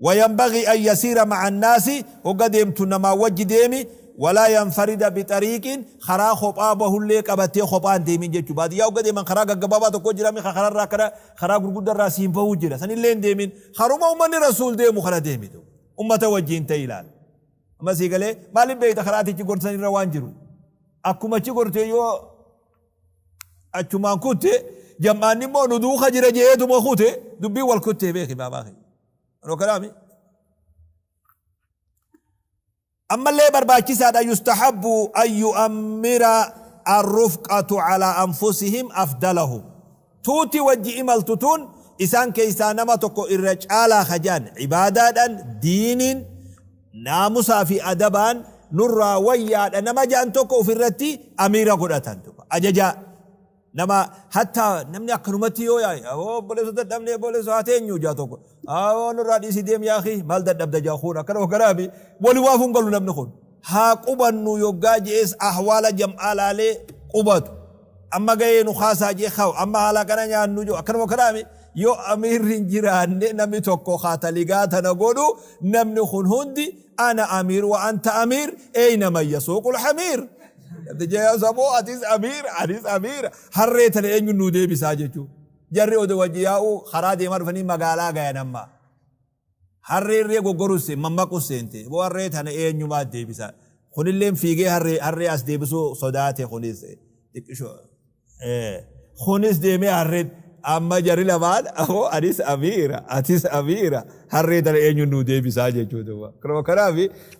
Wayanbagii an yasiira ma'a annaasi, hogga deemtu namaa wajji deemi, walaa yanfarida bixariiqin, karaa kophaa bahullee qabattee kophaa hin deemin jechu. Baadiyyaa hogga deeman karaa gaggabaabaa tokko jira mi ka kararraa akkana karaa gurguddarraa siin bahuu jira. Sanillee hin deemin. Karuma ummanni Rasuul deemu kana deemi duuba. Ummata wajjiin ta'i ilaal. Amma sii galee maaliif beekta karaa ati achi gorte sanirra waan jiru. Akkuma achi gorte yoo achumaan kutte jam'aanni immoo nu duuka jira je'eetuma kute dubbiin wal kuttee beeki baabaa kee. Anoo kanaami. Ammallee barbaachisaadha yustahabbu an yu'ammira arrufqatu ala anfusihim afdalahum. Tuuti wajji imaltu tun isaan keessaa nama tokko irra caalaa kajaan ibaadaadhaan diiniin naamusaa fi adabaan nurraa wayyaadha nama ja'an tokko ofirratti amiira godhatan ajajaa Nama hatta namni akkanumatti yoo yaa'e aboo obboleessa dadhabne obboleessa haa teenyu jaa tokko aboo nurraa dhiisii deem yaa akhi maal dadhabda jaa kun akkana hogganaami wali waaf hin galu namni kun haa qubannu yoggaa je'es ahwaala jam'aa laalee qubatu amma gahee nu kaasaa jee kaa'u amma haala kana nyaannu joo akkanuma hogganaami yoo amiirri hin jiraanne namni tokko kaataligaa tana godhu namni kun hundi ana amiir wa anta amiir eyna man yasuuqul hamiir Namticha yaa saboo atis amiira anis amiira harree tana eenyu nuu deebisaa jechuu. Jarri odoo wajji yaa'uu karaa deemaa dhufanii magaalaa gayan amma. Harree irree goggorus mammaqus seente. Boo harree tana eenyumaa deebisa. Kunilleen fiigee harree harree as deebisuu sodaate kunis xiqqishoo. Kunis deemee harreen amma jarri lamaan aboo anis amiira atis amiira harree tana eenyuun nuu deebisaa jechuu duuba. Kanuma kanaaf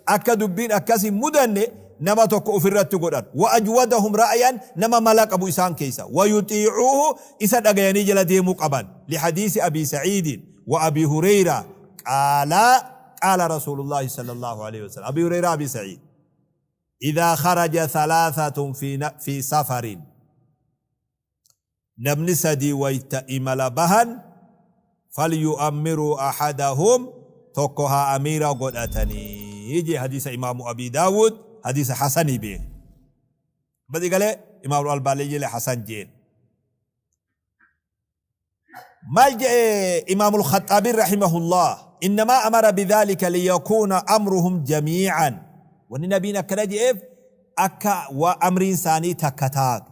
akka dubbiin akkas hin mudanne nama tokko ofirratti godhan. Wa ajwadahum ra'yan nama mala qabu isaan keessa. Wa yuxiicuuhu isa dhagayanii jala deemuu qaban. Lihadiisi Abii Sa'iidin wa Abii Hureyraa qaalaa qaala Rasuulullaahi sallallahu aleyhi wasallam. Abii Hureyraa Abii Sa'iid. Idhaa kharaja thalaathatuun fii safarin Namni sadii wayta imala bahan falyu'ammiruu ahadahum tokko haa amiira godhatanii jee hadiisa imaamu Abii Daawuud hadiisa hasanii beeke. Badi galee imaamu Albaaniyyillee hasan jeen. Maal je'e Imaamul Khaxxaabiin rahimahullaah, Innamaa amara bidhaalika liyakuuna amruhum jamii'an. Wanni Nabiin akkana je'eef akka wa amriin isaanii takka taatu.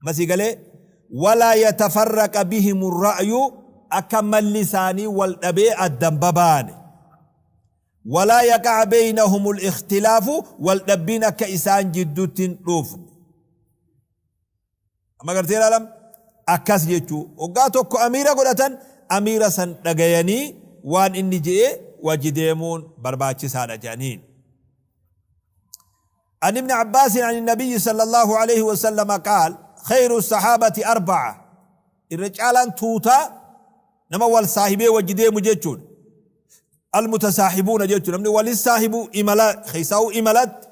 Amma sii galee? Walaa yatafarraqa bihimu ra'yu akka malli isaanii wal dhabee adda hin babaane. Walaa yaqa'a beynahumul ikhtilaafu wal dhabbiin akka isaan jiddutti hin dhufne. Amma gartee ilaalam akkas jechuu hoggaa tokko amiira godhatan amiira san dhagayanii waan inni je'e wajji deemuun barbaachisaadha je'aniin. عن ابن عباس عن النبي صلى الله عليه وسلم قال خير الصحابة أربعة الرجالان توتا نما والصاحبي وجدي مجيتشون المتساحبون جيتشون نمني والصاحب إملا خيساو إملت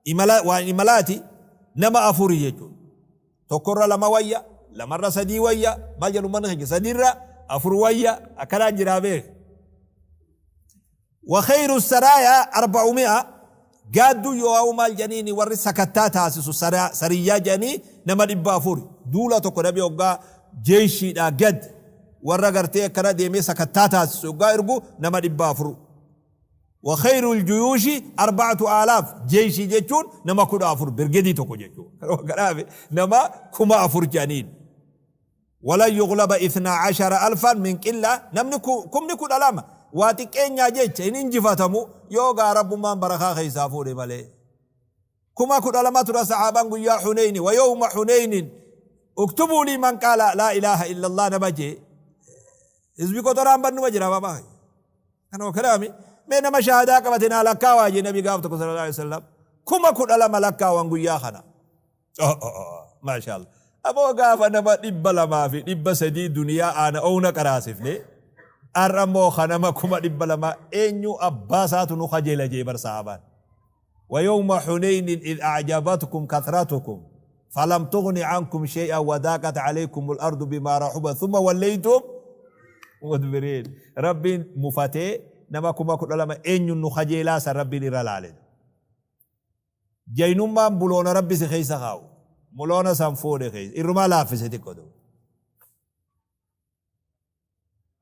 Imala waan imalaati nama afuri jechuudha. Tokkorra lama wayya, lamarra sadii wayya, maal jedhu ummanni keenya sadiirra afur wayya akkanaan jiraa beek. Wa khayru saraaya arba'umi'a gaadduu yoo maal jedhaniini warri sakattaa taasisu sariyyaa jedhanii nama 400 duula tokko nabi hoggaa jeeshiidhaa gad warra gartee akkana deemee sakattaa taasisu hoggaa ergu nama 400 Wa khayrul juyuushi arba'atu aalaaf jeyshii jechuun nama 14 birgedii tokko jechuu kanaaf nama 4000 jedhaniin. Walan yughlaba ithnaa ashara alfan min qilla namni 12,000 waa xiqqeenyaa jecha hin injifatamu yoo gaa rabbummaan barakaa keessaa fuudhe malee. 12,000 tura sahaabaan guyyaa Huneyni wa yawma Huneynin uktubuu lii man qaala laa ilaaha illallah nama jee hizbi qoxoraan bannuma jira babaa. Kanuma kanaami mee nama shahaadaa qabate naa lakkaawaa jee nabi gaaf tokko sallallahu alaihi wasallam 12,000 lakkaawan guyyaa kana. Maashaallah. Aboo gaafa nama 200 fi 300 duniyaa aana oowna qaraasifne har'a immoo ka nama 200,000 eenyu abbaa isaatu nu kajeela jee bar sahaabaan. ويوم حنين إذ أعجبتكم كثرتكم فلم تغن عنكم شيئا وضاقت عليكم الأرض بما رحبت ثم وليتم مدبرين Rabbiin mufatee nama 12,000 eenyuun nu kajeelaa san Rabbiin irra laale. Jaynummaan buloona Rabbi si keessa kaa'u. Buloona san fuudhe keessa irrumaa laaffise xiqqoo ta'u.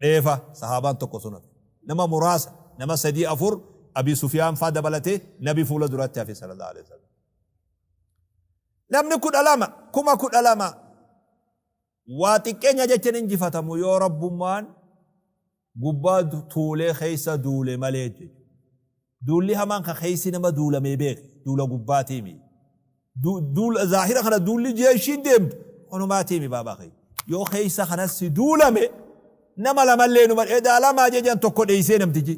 Dheefa sahaabaan tokko sun hafe. Nama muraasa, nama sadii afur Abii Sufiyaan faa dabalatee Nabi fuula duratti hafe sallallahu alaihi wasallam. Namni 12, 12,000 waa xiqqeenya jecha hin injifatamu yoo Rabbummaan gubbaa tuulee keessa duule malee jechuudha. Duulli hamaan ka keessi nama duulamee beeke duula gubbaatiimi. Duula zaahira kana duulli jeeshiin deemtu kanumaatiimi baabaa kee. Yoo keessa kanas si duulame nama lamallee numa edaa lamaa jejan tokko dheeysee namtichi.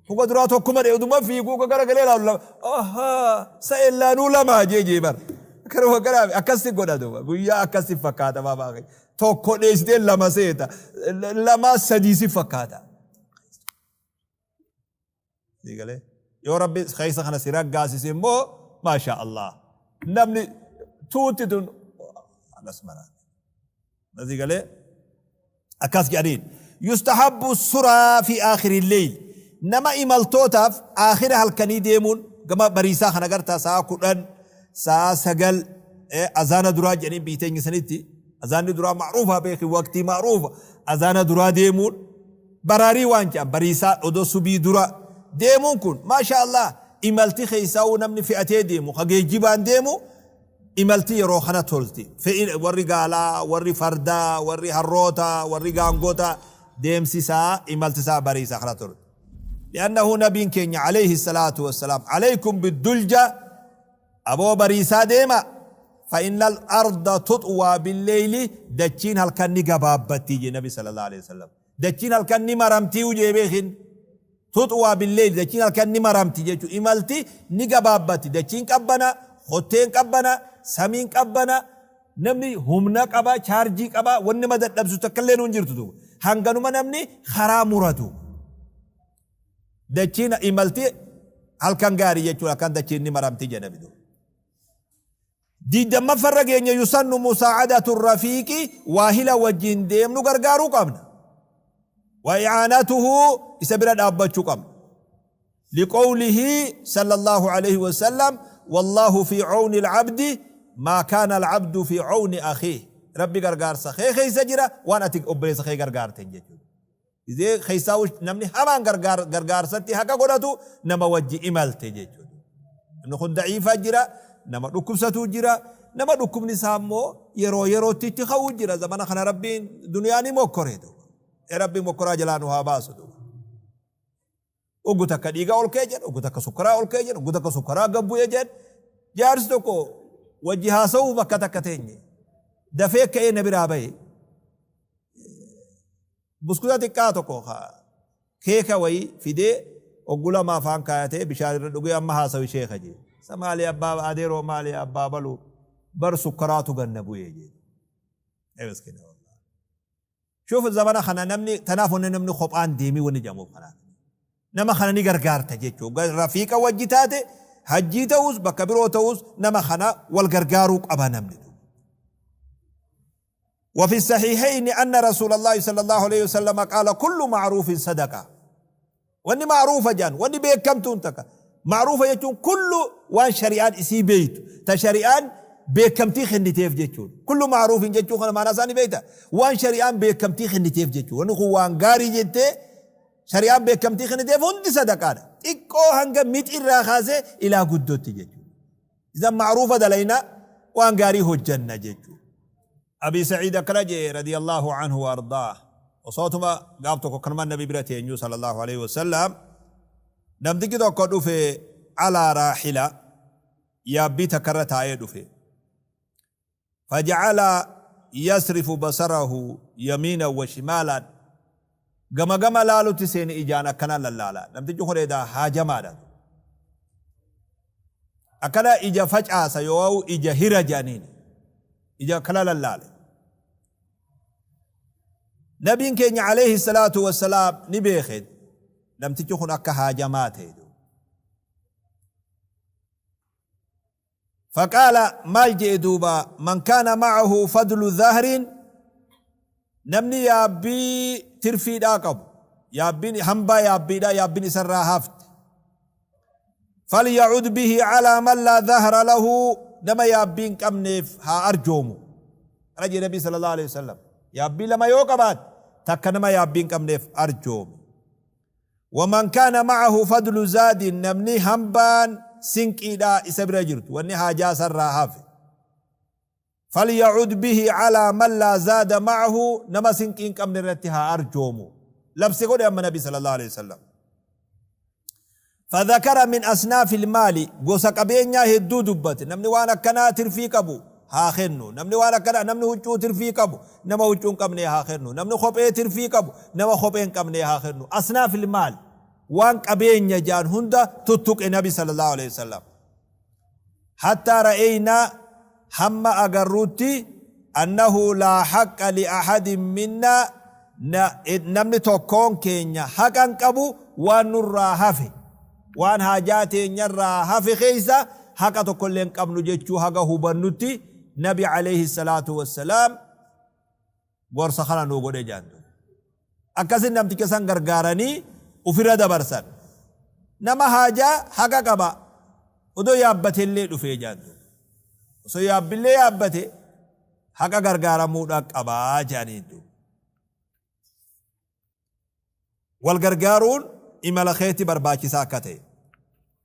Huga duraa tokkuma dhee uduma fiiguu ka garagalee laalu lama. Ahaa sa ellaanuu lamaa jee jee bar. Karuma kanaaf akkasi godha duuba guyyaa akkasi fakkaata baabaa kee. Tokko dheessitee lama seeta lamaa sadii si fakkaata. Sii galee? Yoo Rabbi keessa kana si raggaasise immoo maasha Allah. Namni tuutti tun anas maraate. Sii galee? Akkas jedhaniin. Yustahabbu suraa fi aakhiri leyl. Nama imaltootaaf aakhira halkanii deemuun gama bariisaa kana gartaa sa'a 10 sa'a 9 azaana duraa jedhaniin biyyi teenya sanitti azaanni duraa ma'ruufaa beeki waqtii ma'ruufa azaana duraa deemuun Baraarii waan jedhan bariisaa odoo subii dura deemuun kun maashaa Allah imalti keessaawuu namni fe'atee deemu ka geejjibaan deemu imalti yeroo kana tolti. Fe'i warri gaalaa, warri fardaa, warri harroota, warri gaangota deemsisaa imaltisaa bariisaa kana tolti. Li'annahu nabiin keenya alayhi salaatu wassalaam alaykum biddulja Aboo bariisaa deema, fa innal arda tuxwaa billeyli, dachiin halkan ni gabaabbatti jee nabi sallallahu aleyhi wasallam. Dachiin halkan ni maramtiiyu jee beekin. Tuxwaa billeyli, dachiin halkan ni maramti jechu. Imalti ni gabaabbatti. Dachiin qabbana, kotteen qabbana, samiin qabbana, namni humna qaba, chaarjii qaba, wanni nama dadhabsisu takkallee hin jirtu duuba. Hanganuma namni karaa muratu. Dachiin imalti halkan gaarii jechuun akkan dachiin ni maramti jedha nabi duuba. Digdammaffarra geenye yusannu musaa'adatu rafiiqi waahila wajjin deemnu gargaaruu qabna. Wa i'aanatuhu isa bira dhaabbachuu qabna. Liqawlihi sallallahu alayhi wa sallam wallahu fi cawni al-abdi maa kaana al-abdu fi cawni akhiih. Rabbi gargaarsa kee keessa jira waan ati obboleessa kee gargaarteen jechuudha. Gizee keessaa namni hamaan gargaarsatti haqa godhatu nama wajji imalte jechuudha. Namni kun da'iifaa jira, nama dhukkubsatu jira, nama dhukkubni isaa immoo yeroo yerootti itti ka'uu jira. Zamana kana Rabbiin duniyaa ni mokkore. Rabbiin mokkoraa jalaa nu haa baasu. Oggu takka dhiigaa ol ka'e jedha, oggu takka sukkaraa ol ka'e jedha, oggu takka sukkaraa gad bu'e jedha. Jaarsi tokko wajji haasa'uuf bakka takka teenye. Dafee ka'ee na biraa bahe. Buskuta xiqqaa tokko keeka wayii fidee oggu lama afaan kaayatee bishaan irra dhugee amma haasawi sheeka jee. Sa maali abbaa adeeroo maali abbaa balu bar sukkaraatu gad na bu'ee jee. Ee miskiina wallahi. Shuf zamana kana namni tanaaf wanni namni kophaan deemii wanni jedhamuuf kanaaf. Nama kana ni gargaarta jechuu. Rafiiqa wajji taate hajjii ta'us bakka biroo ta'us nama kana wal gargaaruu qaba namni. وفي الصحيحين أن رسول الله صلى الله عليه وسلم قال كل معروف صدقة Wanni ma'ruufa jedhan, wanni beekkamtuun takka. Ma'ruufa jechuun kullu waan shari'aan isii beeytu, ta shari'aan beekkamtii kenniteef jechuudha. Kullu ma'ruufin jechuu kana maanaa isaa ni beeyta? Waan shari'aan beekkamtii kenniteef jechuudha. Wanni kun waan gaarii jettee shari'aan beekkamtii kenniteef hundi sadaqaadha. Xiqqoo hanga mixi irraa kaasee ilaa guddootti jechuudha. Idan ma'ruufa dalayna waan gaarii hojjanna jechuudha. Abii Sa'iid akkana je'e radiyallaahu anhu wa ardaah osootuma gaaf tokko akkanumaan nabi bira teenyuu sallallahu aleyhi wasallam namtichi tokko dhufe alaa raaxila yaabbii takka irra taa'ee dhufe faja'ala yasrifu basarahu yamiinan wa shimaalaan gama gama laalutti seene ijaan akkana lallaala namtichi kun edaa haajamaadha akkana ija facaasa yoo ija hira jedhaniin ija akkana lallaale nabiin keenya alayhi salaatu wassalaam ni beeke namtichi kun akka haajamaa ta'e Faqaala maal je'e duuba man kaana ma'ahu fadlu dhahrin namni yaabbii tirfiidhaa qabu yaabbiin hambaa yaabbiidhaa yaabbiin isarraa hafte falyacud bihi calaa man laa dhahra lahu nama yaabbii hin qabneef haa arjoomu kana jedhe nabii sallallahu alaihi wasallam yaabbii lama yoo qabaate takka nama yaabbii hin qabneef arjoomi. Waman kaana ma'ahu fadlu zaadin, namni hambaan sinqiidhaa isa bira jirtu, wanni haajaa isarraa hafe, falyacud bihi calaa man laa zaada ma'ahu, nama sinqii hin qabne irratti haa arjoomu. Labsi godhe amma Nabi sallallahu alaihi wasallam. Fadhakara min asnaafil maali, gosa qabeenyaa hedduu dubbate. Namni waan akkanaa tirfii qabu haa kennu. Namni waan akkanaa, namni huccuu tirfii qabu nama huccuu hin qabnee haa kennu. Namni kophee tirfii qabu nama kophee hin qabnee haa kennu. Asnaafil maal, waan qabeenya jaan hunda tuttuqe Nabi sallallahu alaihi wasallam. Hattaa ra'eynaa, hamma agarruutti, annahu laa haqqa li ahadin minnaa, namni tokkoon keenya haqa hin qabu waan nurraa hafe, waan haajaa teenyarraa hafe keessa haqa tokkollee hin qabnu jechuu haga hubannutti Nabi alayhi salaatu wassalaam gorsa kana nuu godhe jaan. Akkasin namticha san gargaaranii ufirra dabarsan. Nama haajaa haqa qaba odoo yaabbatellee dhufee jaan. Osoo yaabbillee yaabbate haqa gargaaramuudha qabaa jaaniin. Wal gargaaruun imala keetti barbaachisaa akka ta'e.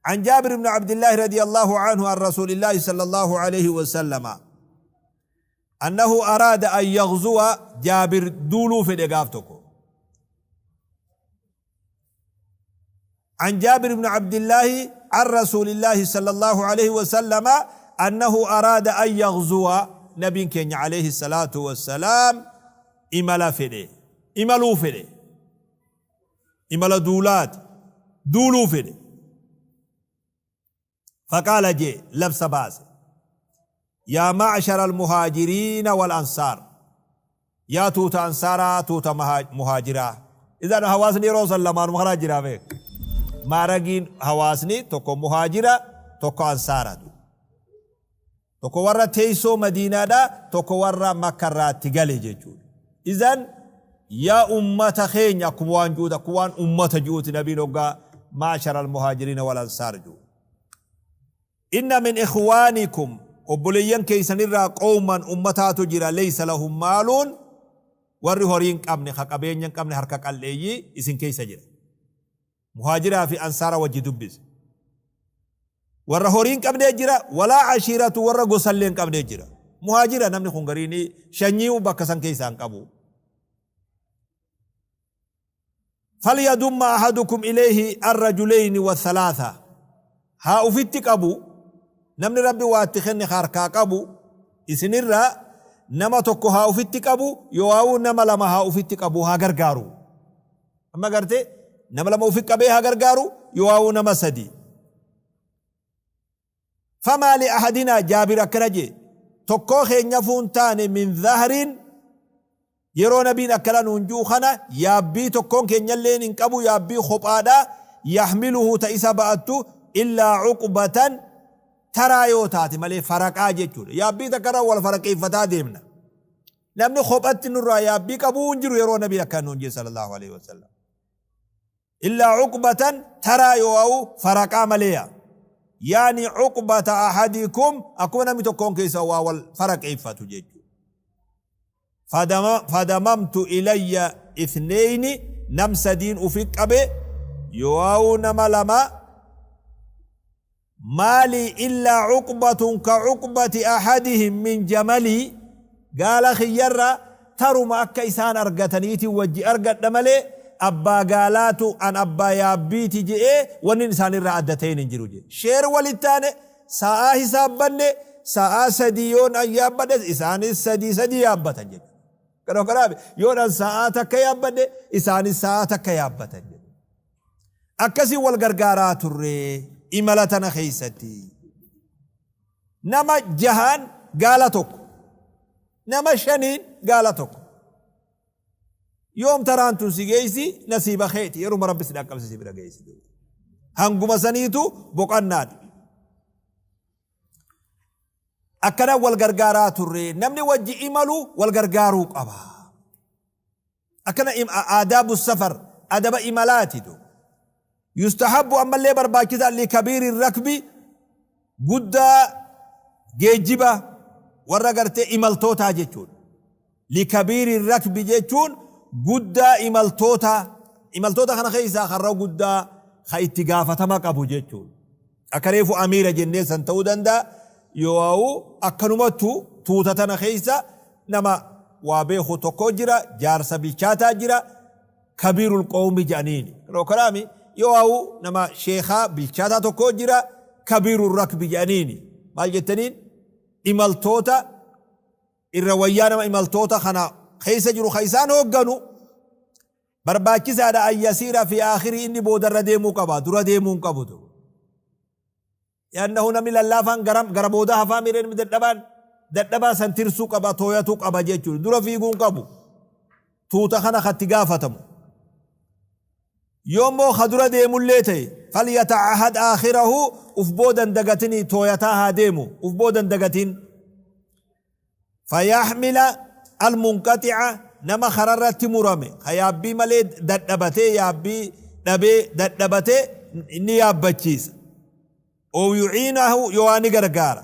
عن جابر بن عبد الله رضي الله عنه عن رسول الله صلى الله عليه وسلم أنه أراد أن يغزو، جابر duuluu fedhe gaaf tokko. عن جابر بن عبد الله عن رسول الله صلى الله عليه وسلم أنه أراد أن يغزو، نبي keenya عليه الصلاة والسلام imala fedhe, imaluu fedhe, imala duulaati, duuluu fedhe. فقال jee labsa baase: يا معشر المهاجرين والأنصار، yaa tuuta ansaaraa, tuuta muhaajiraa. Idan hawaasni yeroo san lamaanuma karaa jiraa beek. Maaragiin hawaasni tokko muhaajira, tokko ansaaratu, tokko warra teessoo Madiinaadha, tokko warra Makkarraatti gale jechuudha. Idan yaa ummata keenya akkuma waan juuta, akkuma waan ummata juuti nabiin hoggaa معشر المهاجرين والأنصار juu. إن من إخوانكم، obboleeyyan keeysanirraa, قوما ummataatu jira, ليس لهم مال، warri horii hin qabne, ka qabeenya hin qabne, harka qalleeyyii isin keeysa jira. Muhaajiraa fi ansaara wajji dubbise. Warra horii hin qabnee jira, ولا عشيرة، warra gosallee hin qabnee jira. Muhaajira namni kun gariin shanyii bakka san keessaa hin qabu. فليضم أحدكم إليه الرجلين والثلاثة، haa ufitti qabu namni Rabbi waa itti kenne harkaa qabu isinirraa nama tokko haa ufitti qabu, yoo'aawuu nama lama haa ufitti qabu, haa gargaaru. Amma gartee nama lama ufi qabee haa gargaaru, yoo'aawuu nama sadi. فما لأحدنا، Jaabir akkana jee, tokkoo keenya fuun taane من ظهر, yeroo nabiin akkana nuun juu kana yaabbii tokkoon keenyalleen hin qabu, yaabbii kophaadha, يحمله, ta isa ba'attu, إلا عقبة, taraa yoo taate malee, faraqaa jechuudha. Yaabbii takkarra wal faraqeeffataa deemna. Namni kophatti nurraa yaabbii qabuu hin jiru yeroo nabiin akkana nuun jee صلى الله عليه وسلم. إلا عقبة, taraa yoo faraqaa maleeya. يعني عقبة أحدكم, akkuma namni tokkoon keessa waa wal faraqeeffatu jechuudha. فضممت إلي اثنين, nam sadiin ufi qabe yoo nama lama. ما لي إلا عقبة كعقبة أحدهم من جملي, gaala kiyyarra taruma akka isaan argataniiti wajji argadha malee abbaa gaalaatu an abbaa yaabbiiti je'ee wanni isaanirraa adda ta'een hin jiru jedhe. Share walitti sa'aa hisaabbanne, sa'aa 3 yoon an yaabbadhe isaanis sadii sadii yaabbatan jedhe. Kana kanaaf yoon an sa'aa 1 yaabbadhe isaanis sa'aa 1 yaabbatan jedhe. Akkasii wal gargaaraa turre imala tana keessatti. Nama jahaan gaala tokko. Nama shaniin gaala tokko. Yoom taraan tun si geessi nasiiba keeti, yeruma Rabbi si dhaqqabsiisi bira geessi. Hanguma saniitu boqannaadha. Akkana wal gargaaraa turre, namni wajji imalu wal gargaaruu qaba. Akkana آداب السفر, adaba imalaatitu. يستحب, ammallee barbaachisaa, لكبير الركب, guddaa geejjiba warra gartee imaltootaa jechuudha. لكبير الركب jechuun guddaa imaltootaa. Imaltoota kana keessaa karra guddaa ka itti gaafatama qabu jechuudha. Akka reefu amiira jennee san ta'uu danda'a. Yoo'u akkanumattu tuuta tana keessa nama waa beeku tokko jira, jaarsa bilchaataa jira, kabiirul qawmi jedhaniini. Yeroo kanaami yoo'u nama sheekaa bilchaataa tokko jira, kabiirul rakbi jedhaniini. Maal jettaniin? Imaltoota irra wayyaa nama imaltoota kana keessa jiru ka isaan hoogganu barbaachisaadha. An yasiira fi aakhirii, inni boodarra deemuu qaba, dura deemuu hin qabu. Li'annahu namni lallaafaan gara gara boodaa hafaa miiree, namni dadhabaan dadhabaa san tirsuu qaba, tooyatuu qaba jechuudha. Dura fiiguu hin qabu. Tuuta kana katti gaafatamu. Yoommoo ka dura deemullee ta'e, falyata'ahad aakhirahu, uf boodan dagatinii tooyataa haa deemu, uf boodan dagatin. Fayaxmila almunqaxica, nama kararratti murame, ka yaabbii malee dadhabatee, yaabbii dhabee dadhabate ni yaabbachiisa. Ow yuciinahu, yoo waa ni gargaara.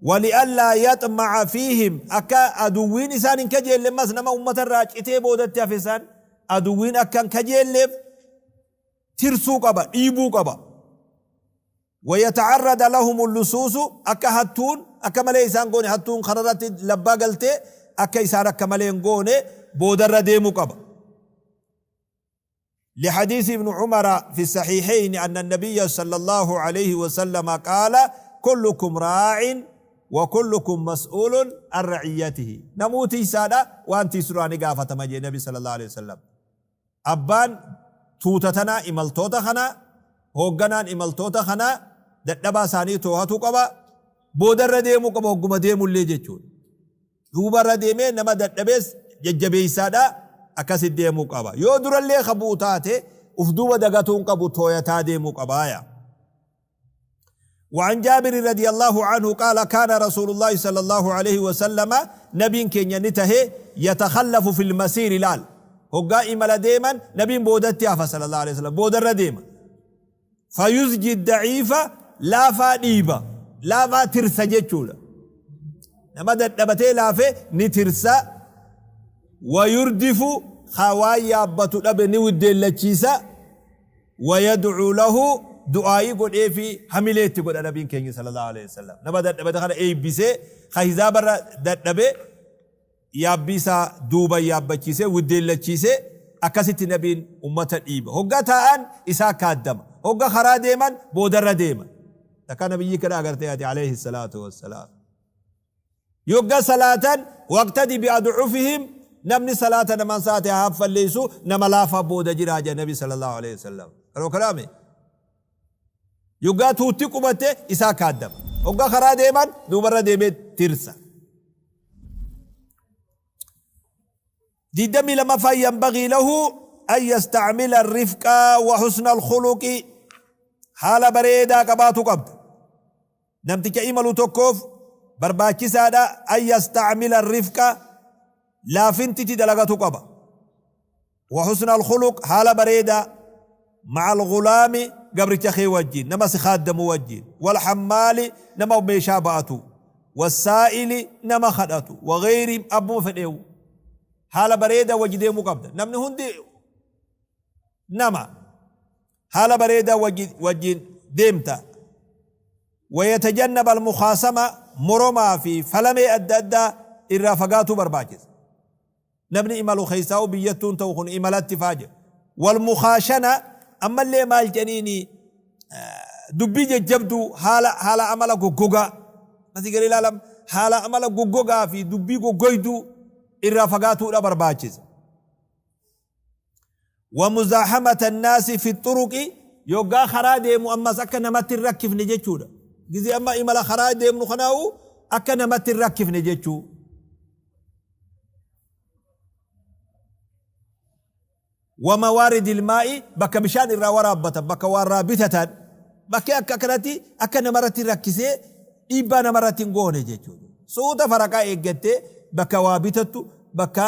Wali'allaa yaxmaca fiihim, akka aduwwiin isaan hin kajeelle, ammas nama ummata irraa citee boodatti hafe san aduwwiin akka hin kajeelleef tirsuu qaba, dhiibuu qaba. Wayata'arrada lahumu lusuusu, akka hattuun akka malee isaan goone, hattuun kararratti labbaa galtee akka isaan akka malee hin goone boodarra deemuu qaba. لحديث ابن عمر في الصحيحين أن النبي صلى الله عليه وسلم قال: كلكم راع وكلكم مسؤول عن رعيته. Namuu tiysaadha, waan tiysurraa ni gaafatama jee Nabi صلى الله عليه وسلم. Abbaan tuuta tanaa, imaltoota kanaa, hoogganaan imaltoota kanaa dadhabaa isaanii toohatuu qaba, boodarra deemuu qaba hogguma deemullee jechuudha. Duubarra deemee nama dadhabees jajjabeessaadha akkasit deemuu qaba. Yoo durallee ka bu'u taate uf duuba dagatuu hin qabu, tooyataa deemuu qabaaya. وعن جابر رضي الله عنه قال: كان رسول الله صلى الله عليه وسلم، نبين كينيا نتهي، يتخلف في المسير. لال هقا إملا ديما نبين بودتي صلى الله عليه وسلم بودر ديما، فيزجي الضعيف، laafaa dhiiba, laafaa tirsa jechuudha. Nama dadhabatee laafe ni tirsa. ويردف, ka waan yaabbatu dhabe ni widdeellachiisa. ويدعو له, du'aayii godhee fi hamilee itti godha nabiin keenya صلى الله عليه وسلم. Nama dadhabate kana eebbisee, ka hizaabarra dadhabe yaabbii isaa duuba yaabbachiisee, widdeellachiisee, akkasitti nabiin ummata dhiiba. Hoggaa taa'an isaa kaaddama, hogga karaa deeman boodarra deema. Takka nabiyyi kana agartee ati عليه الصلاة والسلام? Yogga salaatan واقتد بأضعفهم, namni salaata naman saate haa falleessu, nama laafaa booda jiraa jedha nabi صلى الله عليه وسلم. Kanoo kalaame yoggaa tuutti qubatte isaa kaaddama, hogga karaa deeman duubarra deemee tirsa. 22ffaa: ينبغي له أن يستعمل الرفق وحسن الخلق. Haala bareedaa qabaatu qabda. Namticha imalu tokkoof barbaachisaadha أن يستعمل الرفق, laafintiti dalagatu qaba, وحسن الخلق, haala bareedaa, مع الغلام, gabricha kee wajjin, nama si kaaddamu wajjin, والحمال, nama meeshaa ba'atu, والسائل, nama kadhatu, وغيرهم, abbuma fedheewu haala bareedaa wajji deemuu qabda. Namni hundi nama haala bareedaa wajjin deemta. ويتجنب المخاصمة, moromaa fi falamee adda addaa irraa fagaatuu barbaachisa. Namni imalu keessaa'u biyyattuun ta'u kun imalatti faa jedha. والمخاشنة, ammallee maal jedhaniini, dubbii jajjabduu, haala amala goggogaa asii gadi ilaalam, haala amala goggogaa fi dubbii goggoyduu irraa fagaatuudha barbaachisa. ومزاحمة الناس في الطرق, yoggaa karaa deemu ammas akka namatti hin rakkifne jechuudha. Gizee amma imala karaa deemnu kanaawu akka namatti hin rakkifne jechuu. وموارد الماء, bakka bishaan irraa waraabbatan, bakka waa irraa bitatan, bakki akka akkanatti akka namarratti rakkisee dhiibbaa namarratti hin goone jechuudha. Suuta faraqaa eeggattee bakka waa bitattu, bakka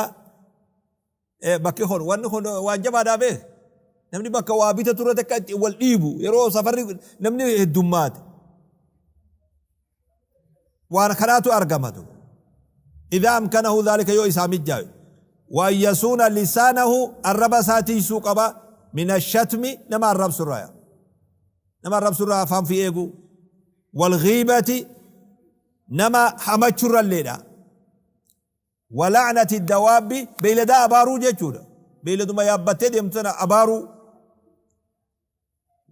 bakki kun wanni kun waan jabaadhaa beek. Namni bakka waa bitatu irratti akka itti wal dhiibu yeroo safarri namni heddummaate. Waan kanaatu argamatu. إذا أمكنه ذلك, yoo isaa mijjaawe. Wa an yasuuna lisaanahu, arraba isaa tiysuu qaba, mina shatmi, nama arrabsurraa, nama arrabsurraa afaan fi eeguu, wal ghiibati, nama hamachurralleedha, wa la'nati dawaabbi, beeyladaa abaaruu jechuudha, beeyladuma yaabbattee deemtu tana abaaruu,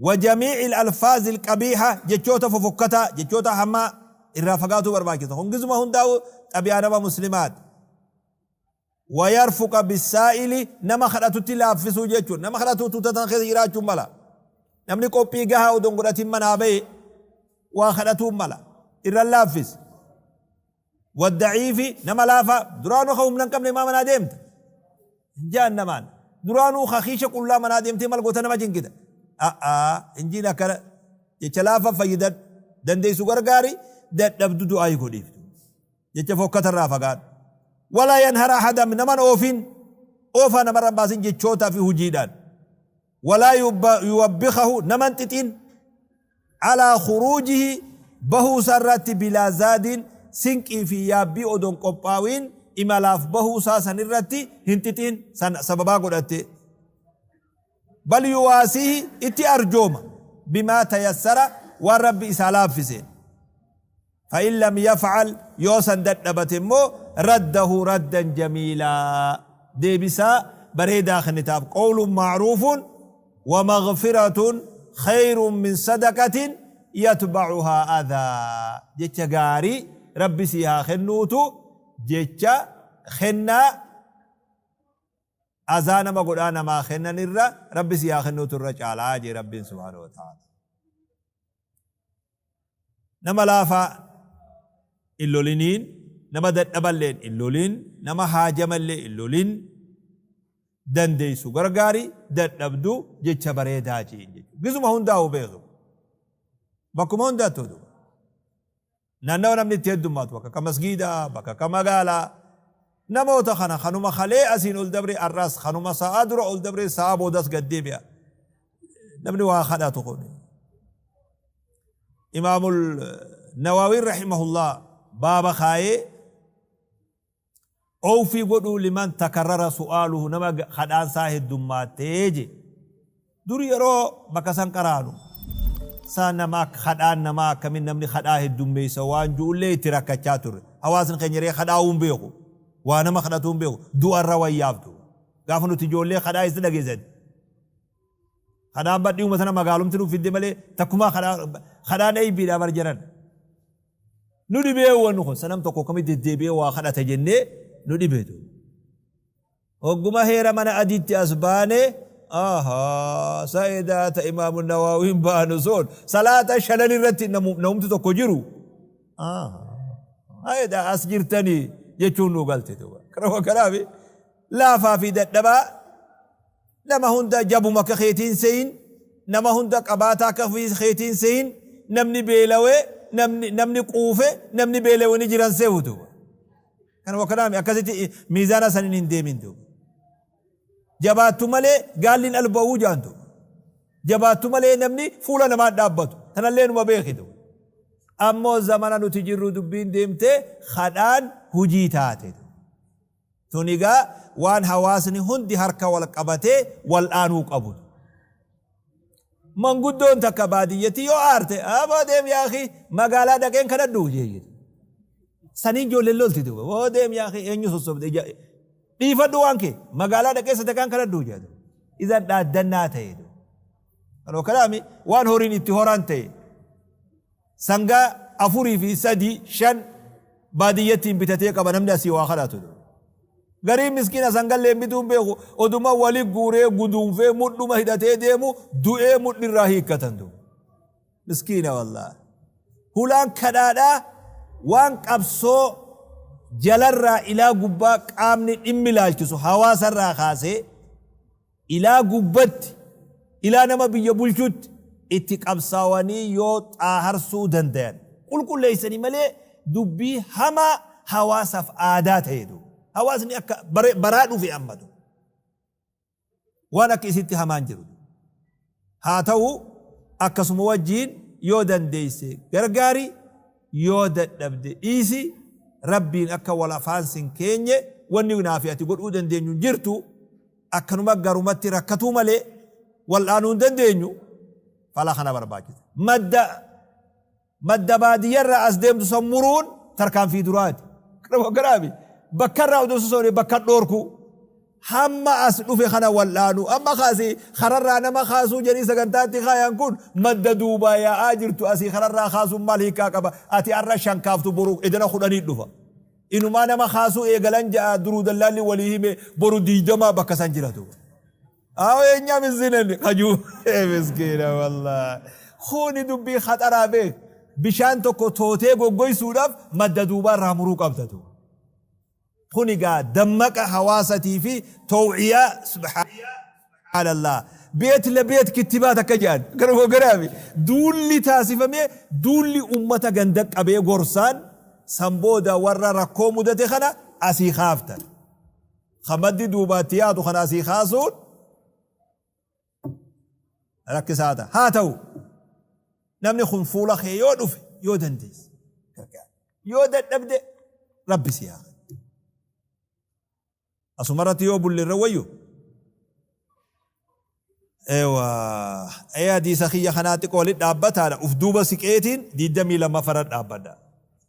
Wa jamii'il alfaazil qabiiha, jechoota fofokkataa, jechoota hamaa irraa fagaatuu barbaachisa. Kun gizuma hundaa'u xabi'aa nama muslimaati. Wa yarfuqa bissaa'ili, nama kadhatutti laaffisuu jechuudha. Nama kadhatu tuuta tana keessa jiraachuun mala. Namni qophii gahaa odoo hin godhatin manaa bahe waa kadhatuun mala. Irra laaffisi. Wadda'iifi, nama laafaa, duraanuu ka humna hin qabne maa manaa deemta? Hin ja'an namaan. Duraanuu ka kiisha qullaa manaa deemtee mal goota nama cinqita? A'aa, hin jiin akkana. Jecha laafaa fayyadadhu. Dandeessu gargaari, dadhabdu du'aayi godhiif. Jecha fokkata irraa fagaadhu. Walaa yanhar ahadan, naman oofin. Oofaa namarra hin baasin jechootaa fi hujiidhaan. Walaa yuwabbikahu, naman xixin. Alaa khuruujihi, bahuu isaa irraatti, bilaa zaadin, sinqii fi yaabbii odoo hin qophaawiin imalaaf bahuu isaa san irratti hin xixiin san sababaa godhattee. Bal yuwaasiihi, itti arjooma, bimaa tayassara, waan Rabbi isaa laaffiseen. Fa'in lam yaf'al, yoo san dadhabate immoo, raddahu raddan jamiilaa, deebisaa bareedaa kennitaaf, qawlun ma'ruufun wa maghfiratun khayrun min sadaqatin yatba'uhaa adhaa, jecha gaarii Rabbi sii haa kennuutu jecha kennaa azaa nama godhaa namaa kennan irra Rabbi sii haa kennuutu irra caalaa jee Rabbiin subhaanahu wa ta'ala. Nama laafaa hin loliniin, nama dadhaballeen hin lolin, nama haajamallee hin lolin, dandeessu gargaari, dadhabdu jecha bareedaa je'in jechuudha. Gizuma hundaa'u beeku. Bakkuma hundaattuu duuba. Naannawa namni itti heddummaatu bakka akka masgiidaa, bakka akka magaalaa. Namoota kana kanuma kalee asiin ol dabre har'as kanuma sa'aa dura ol dabre sa'aa boodas gad deebi'a. Namni waa kadhatu kun. Imaamul Nawaawiin rahimahullah baaba kaayee Owfii godhuu liman takarrara su'aaluhu, nama kadhaan isaa heddummaattee je. Dur yeroo bakka san qaraanu sa nama kadhaan namaa akkamin namni kadhaa heddummeessa waan ju'ullee itti rakkachaa turre. Hawaasni keenya ree kadhaa'uu hin beeku. Waa nama kadhatuu hin beeku. Du'arra wayyaaf duuba. Gaafa nuti ijoollee kadhaa isa dhageessan. Kadhaan badhiuma sana magaalumti nuuf fidde malee takkumaa kadhaa kadhaan eeybiidha bar jedhan. Nu dhibee wanni kun sanam tokko akkamitti deddeebi'ee waa kadhata jennee nu dhibeetu. Hogguma heera mana adiitti as baane, ahaa, sa'idaa ta imaamu nawaawiin baanu sun salaata shanan irratti namumti tokko jiru. Ahaa, as jirtanii jechuun nu galte duuba. Kanaaf laafaa fi dadhabaa Nama hunda jabuma akka keetii hin sehin, nama hunda qabaataa akka keetii hin sehin, namni beelawe, namni, namni quufe, namni beelawe ni jiran sehu duuba. Kanuma kanaami akkasitti miizaana saniin hin deemin duuba. Jabaattu malee gaalli hin alba'uu jaan duuba. Jabaattu malee namni fuula namaan dhaabbatu. Tanallee numa beeki duuba. Ammoo zamana nuti jirru dubbiin deemtee kadhaan hujii taate duuba. Tun egaa waan hawaasni hundi harka wal qabatee wal'aanuu qabu. Manguddoon takka baadiyyatti yoo aarte, aboo deem yaa akhi, magaalaa dhaqeen kadhadhu jeeyyiti. Saniin ijoolleen lolti duuba. Boo deem yaa akhi, eenyu sossobde ija dhiifadhu waan kee magaalaa dhaqee sadaqaan kadhadhu jedhu. Idan dhaaddannaa ta'e duuba. Kanoo kanaami waan horiin itti horan ta'e. Sangaa 4 fi 3, 5 baadiyyattiin bitatee qaba namni asii waa kadhatu. Gariin miskiina sangallee bituu hin beeku, oduma wali guuree guduunfee mudhuma hidhatee deemu du'ee mudhirraa hiikkatan duuba. Miskiina wallaahi. Hulaan kadhaadhaa waan qabsoo jalarraa ilaa gubbaa qaamni dhimmi ilaalchisu hawaasarraa kaasee ilaa gubbatti, ilaa nama biyya bulchutti itti qabsaawanii yoo xaaharsuu dandayan, qulqulleessanii malee dubbii hamaa hawaasaaf aadaa ta'e duuba. Hawaasni akka baraa dhufe amma duuba. Waan akka isitti hamaan jiru. Haa ta'u akkasuma wajjiin yoo dandeesse gargaari, yoo dadhabde dhiisi, Rabbiin akka wal afaan sin keenye Wanni naafi ati godhuu dandeenyu hin jirtu. Akkanuma garumatti rakkatuu malee wal'aanuu hin dandeenyu. Fala kana barbaachisa. Madda madda baadiyyarraa as deemtu san muruun tarkaanfii duraati. Kanuma bakka irraa odoo sosoone bakka dhoorkuu. Hamma as dhufe kana wal'aanuu. Amma kaasii kararraa nama kaasuu jedhii sagantaatti kaayan kun madda duubaa yaa'aa jirtu asii kararraa kaasuun maal hiikaa qaba? Ati har'a shan kaaftu boru edana kudhanii dhufa. Inumaa nama kaasuu eegalan ja'a duruu dallaalli walii hime boru 20 bakka san jiratu. Aawo eenyaa miskiinan kajuu miskiina wallaahi. Kuni dubbii khaxaraa beek. Bishaan tokko tootee goggoysuudhaaf madda duubaa irraa muruu qabda duuba. Kuni gaa dammaqa hawaasatii fi towciyaa subhaanallah. Beet la beet kittibaat akka jedhan. Garuu garaafi duulli taasifamee duulli ummata ganda qabee gorsaan san booda warra rakkoo mudate kana asii kaaftan. Ka maddi duubaatti yaadu kana asii kaasuun rakkisaa ta'a. Haa ta'u namni kun fuula kee yoo dhufe yoo dandeesse gargaari. Yoo dadhabde Rabbi si haa kennu. Asumarratti yoo bulle irra wayyu. Ewa ee hadiisa kiyya kanaa xiqqoo walitti dhaabbataadha. Uf duuba siqeetiin 22 farra dhaabbadha.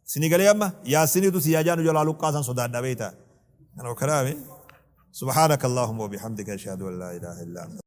Isinii galee amma yaassiniitu si yaajaa nu jalaa luqqaasan sodaadha beektaa. Kanoo karaami. Subhaanaka Allahumma wa bihamdika ashhadu an laa ilaaha illa anta.